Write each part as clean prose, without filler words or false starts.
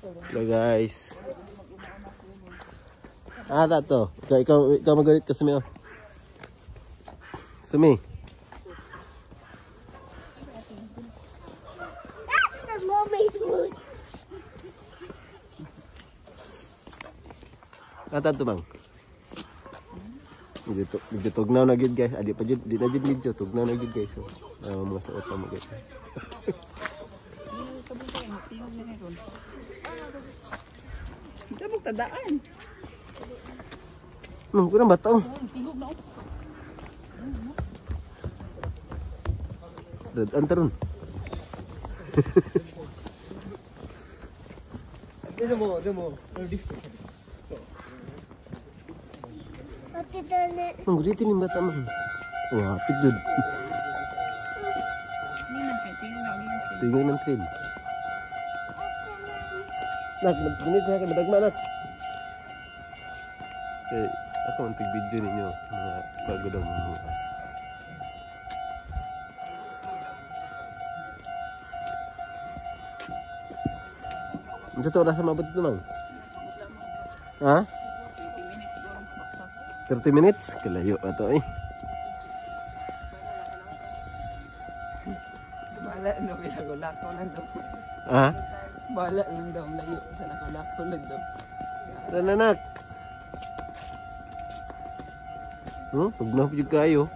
Hello guys. Ah, tato. Ikaw magalit ka, Sumi, oh. Sumi. That's the mermaid wood. Ah, tato bang? Medyo tugnaw na gid guys. Adi pa jud, di na jud medyo tugnaw na gid guys. So, mga suot na mo guys. Ito tadaan. Mang kurang bato. Tingog na. Red antaron. Mang guriti ni bata man. Wah, apit jud. Tingog ng train. Nak, gunit na kay madagma nak. Eh, ako ang tig-video ninyo mga bago daw mga. Unsa to oras maabot dito, mang? Ha? 30 minutes bro, baktas. 30 minutes? Kalayo pa to eh. Bala no kilagulako lang daw. Ha? Bala lang daw layo sa nakulako lang daw. Tara na, nak. Oh, tugnaw jud kayo.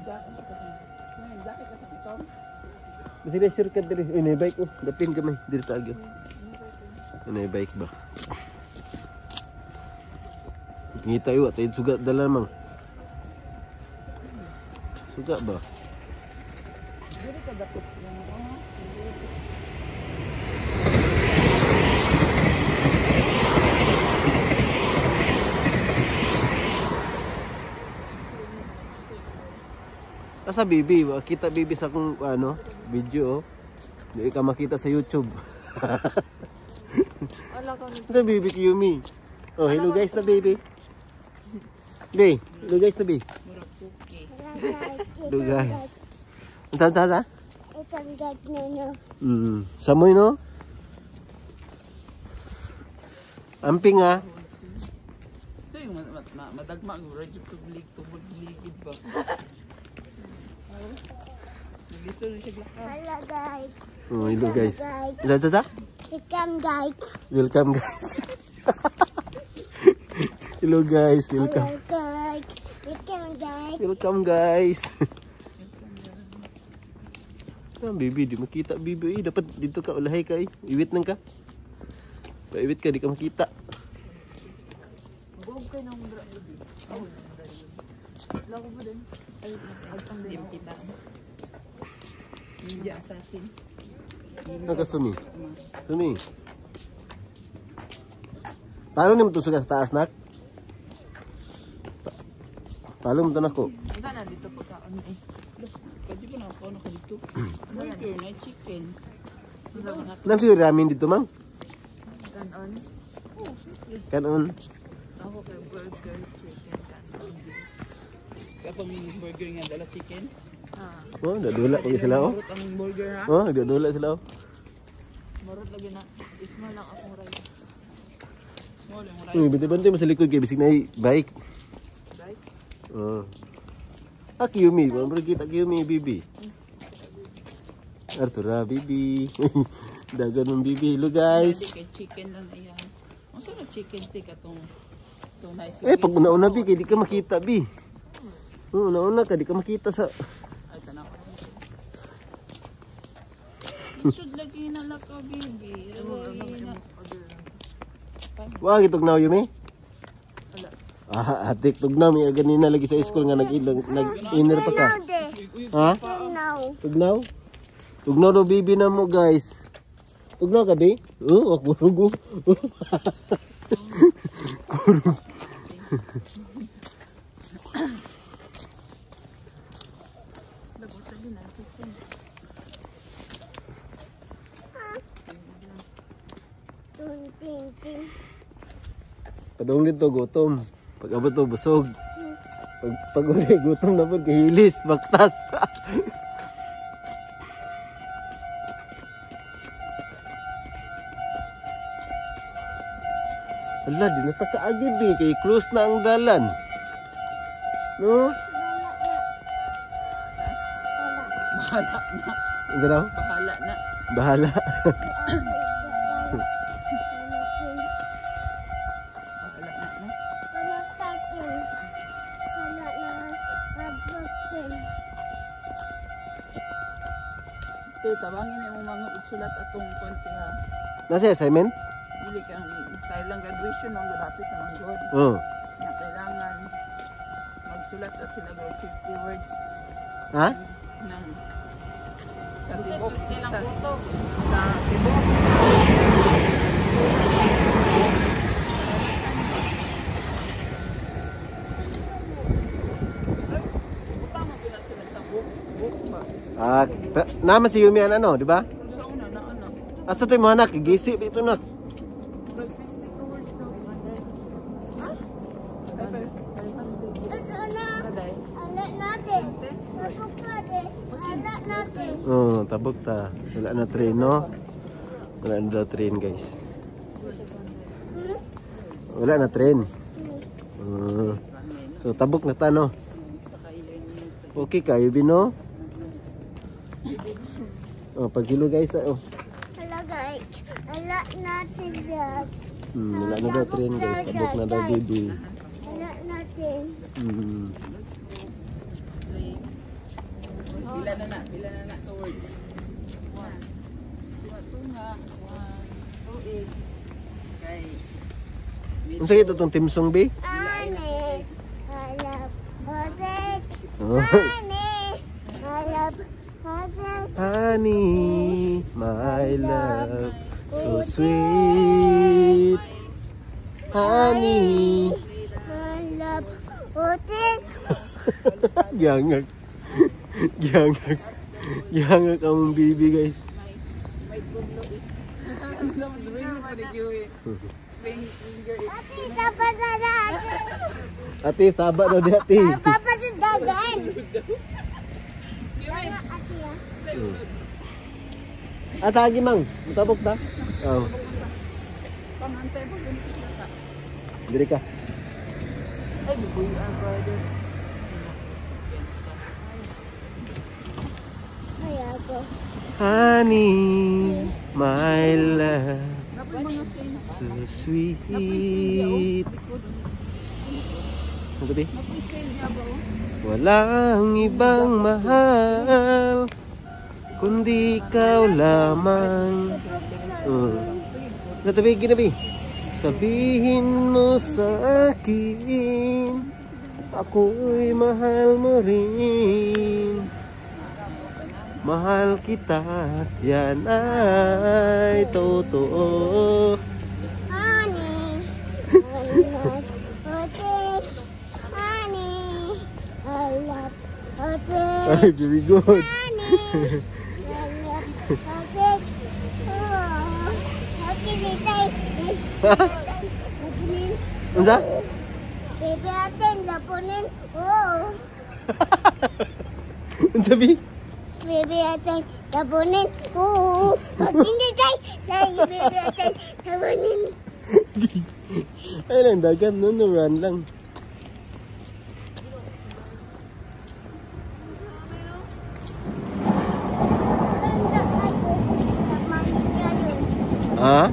Jacket ka sa pitong. Masila shortcut diri. Uy, nay bike oh. Dapin kami diri ta agyo. Nay bike ba? Ngita yo atay suga dala mang. Suga ba? Diri ka dapot yung Asa bibi, kita bibi sa akong ano, video oh. Di ka makita sa YouTube. Ala ka ni. Sa bibi Kiyumi. Oh, hello guys na baby. Be, hello guys na be. Murag cookie. Hello guys. Unsa unsa unsa? Itong guys no. Samoy no? Amping ah. Ito yung madagma ang radyo public tubod ligid ba. Naglisod na siya glakaw. Hello guys. Oh, hello guys. Unsa unsa unsa? Welcome guys. Welcome guys. Hello guys, welcome. Hello guys. Welcome guys. Welcome guys. Ah, baby, di makita baby. Eh, dapat dito ka ulahay ka eh. Iwit nang ka. Paiwit ka, di ka makita. Huwag kayo nang dra. Lako ba din? Ay, agtang din. Di makita. Ninja assassin. Naka sumi. Mas. Sumi. Paano ni mo suga sa taas nak? Paano mo to nako? Wala na dito pagkaon eh. Pwede ba na ako na dito? Burger na chicken. Nam siguro ramen dito mang? Kanon. Kanon. Ako kay burger chicken kanon. Katong burger nga dala chicken. Ah. Oh, nagdula ko sila oh. Marot ang burger ha. Oh, nagdula sila oh. Marot lagi na. Isma lang akong rice. Small yung rice. Uy, bantay-bantay mo sa likod kay bisig na bike. Bike. Oh. Ah, Kiyumi. Wala kita Kiyumi, bibi. Artura, bibi. Dagan ng bibi. Hello, guys. Hindi kay chicken lang ayan. Unsa na chicken take atong itong nice. Eh, pag una-una, bi, kay di ka makita, bi. Oh, una-una ka, di ka makita sa... Ay, tanaw. Isod lagi na lang ka, bibi. Lagi na. Wag, itugnaw, Yumi. Ah, atik, tugnaw. May ganina lagi sa school nga nag-inner pa ka. Ha? Now. Tugnaw? Tugnaw daw, bibi na mo, guys. Tugnaw ka, bi? Oh, kurug. Kurug. Padung dito, gutom. Pag abot to, busog. Pag uli, gutom na po, kahilis, baktas. Ala, di na ta kaagi bi, kay close na ang dalan. No? Bahala na. Ano daw? Bahala na. Bahala. Bahala na. No? Wala tatin. Wala na abutin. Te, tabangin na imong mga sulat atong konti ha. Nasa assignment? Dili kang sa ilang graduation mong dapit na manggod. Oo. Na kailangan magsulat na sila og 50 words Ha? ng sa tibok. Sa tibok. Butang mo gina sila sa books, book ba? Ah, naman si Yumi ano, di ba? Sa una na ano. Asa to yung mga anak? Gisi ba ito nak? Like 50 ka words daw. Ha? 500. Ito na. Kaday. Wala natin. Tapos natin. Wala natin. Oo, oh, tabok ta. Wala na train, no? Wala na daw train, guys. Wala na train. So, tabok na ta, no? Okay kayo, Bino? Oh, paghilo, guys. Oh. Wala guys. Wala natin guys. Wala na daw train, guys. Tabok na daw, baby. Wala natin. Straight. Pila na na towards. 1 2 tunga, 1 2 8. Kay Unsa ito tong team song, B? Ane. Wala. Hotel. Oh. Ane. Wala. Hotel. Honey, my love, so sweet. Honey. Wala. Hotel. Giyangag. Giyangag. Giyangag ang baby, guys. May kudlo is. Ring pa ni Kiwi. Ring finger is. Ate, dapat na natin. Ate, saba daw di ate. Papa sa dagan. Kiwi. Ate, ah. Ate, agi mang. Mutabok ta? Oh. Pangantay pa ganito sila ta. Diri ka. Ay, bubuy ang brother. Kaya ko. Honey, my love, Napoy mga sale. so sweet. Ano ba? Napoy sale niya ba? Oh? Walang ibang mahal kundi ikaw lamang. Natabi, ginabi. Sabihin mo sa akin, ako'y mahal mo rin. Mahal kita at yan ay totoo. Honey, I love hotel. Honey, I love hotel. Ay, very good. Honey, I love hotel. Oh, hotel dito. Lapunin. Unsa? Bebe atin, lapunin. Oh, Unsa bi? bebe atin, lapunin. Oh, hotel dito. Bebe atin, lapunin. Ay lang, dagan no, no, run lang. Ha?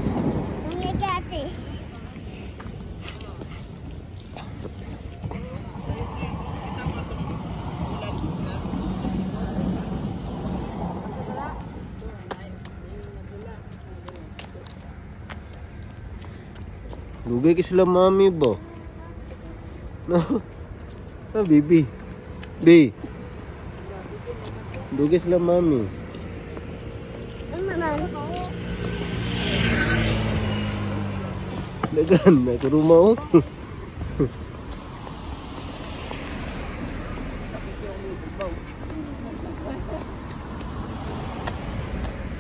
Lugay ka sila mami ba? No? Ah, baby. B. Lugay sila mami. Dagan, may kuruma oh.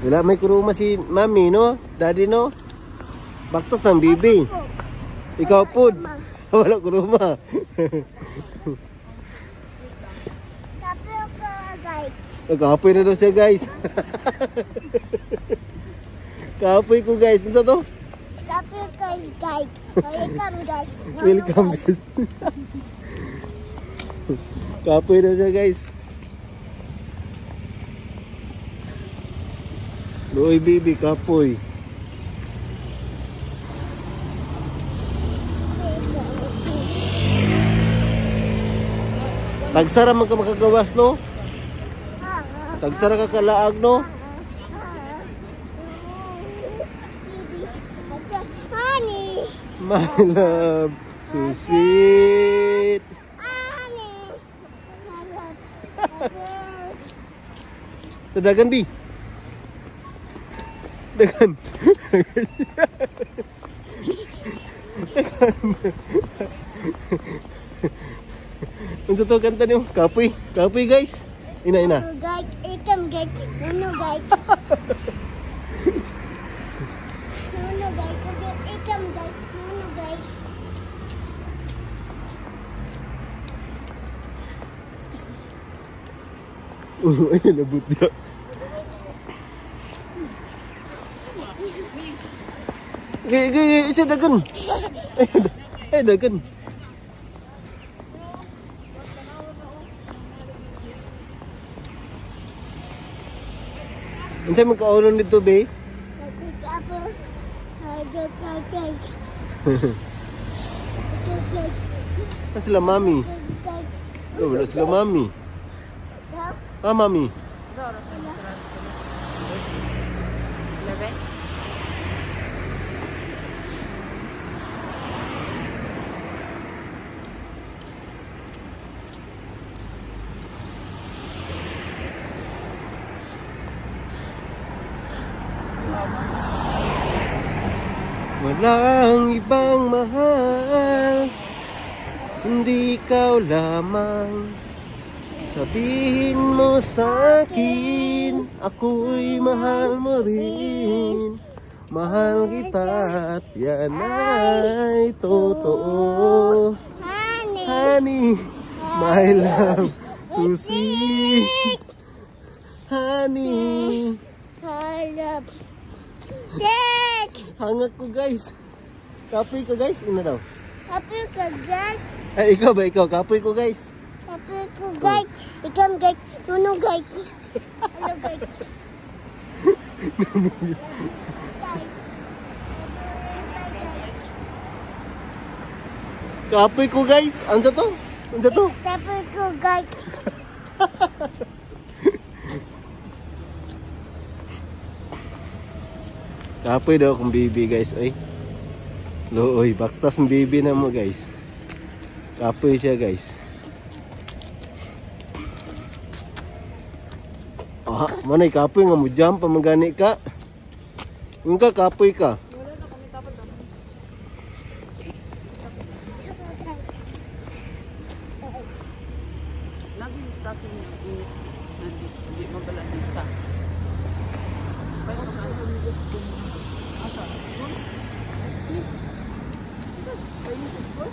Wala may kuruma si mami, no? Daddy, no? Baktos ng bibi. Ikaw po. Wala kuruma. Guys. Nagkapoy na daw siya, guys. Kapoy ko, guys. Unsa to? Kapoy ko, guys. Welcome, guys. Welcome, guys. Kapoy daw siya, guys. Luoy, baby, kapoy. Tagsara man ka makagawas, no? Tagsara ka kalaag, no? Honey. My love, so sweet. Honey. Dagan, B. Dagan. Dagan. Unsa to kanta niyo? Kapoy. Kapoy, guys. Ina, ina. Guys, ikam guys. Nuno guys. Nuno guys. Ikam guys. Nuno guys. Ay, labot niya. Gay, gay, gay, isa dagan. Ay, dagan. Unsa man kaulon dito, be? Ah, sila mami. Oh, wala sila mami. Ah, mami. 11? Walang ibang mahal, hindi ikaw lamang. Sabihin mo sa akin, ako'y mahal mo rin. Mahal kita at yan ay totoo. Honey. Honey, my love, so sweet. Honey. Harap. Dek! Hangak ko, guys. Kapoy ka, guys, ina daw. Kapoy ka, guys. Ay, ikaw ba ikaw? Kapoy ko, guys. Kapoy ko, guys. Ikaw, guys. Nuno, guys. Ano, guys? Kapoy ko, guys. Ano to? Ano to? Kapoy ko, guys. Kapoy daw akong baby, guys. Ay. Looy, baktas ang baby na mo, guys. Kapoy siya, guys. Ah, manay kapoy nga mo jump pa magani ka. Yung ka kapoy ka. Lagi yung stocking niya, init. Hindi, hindi mabala yung stock. Pero sa ano, asa, school? Kayo sa school?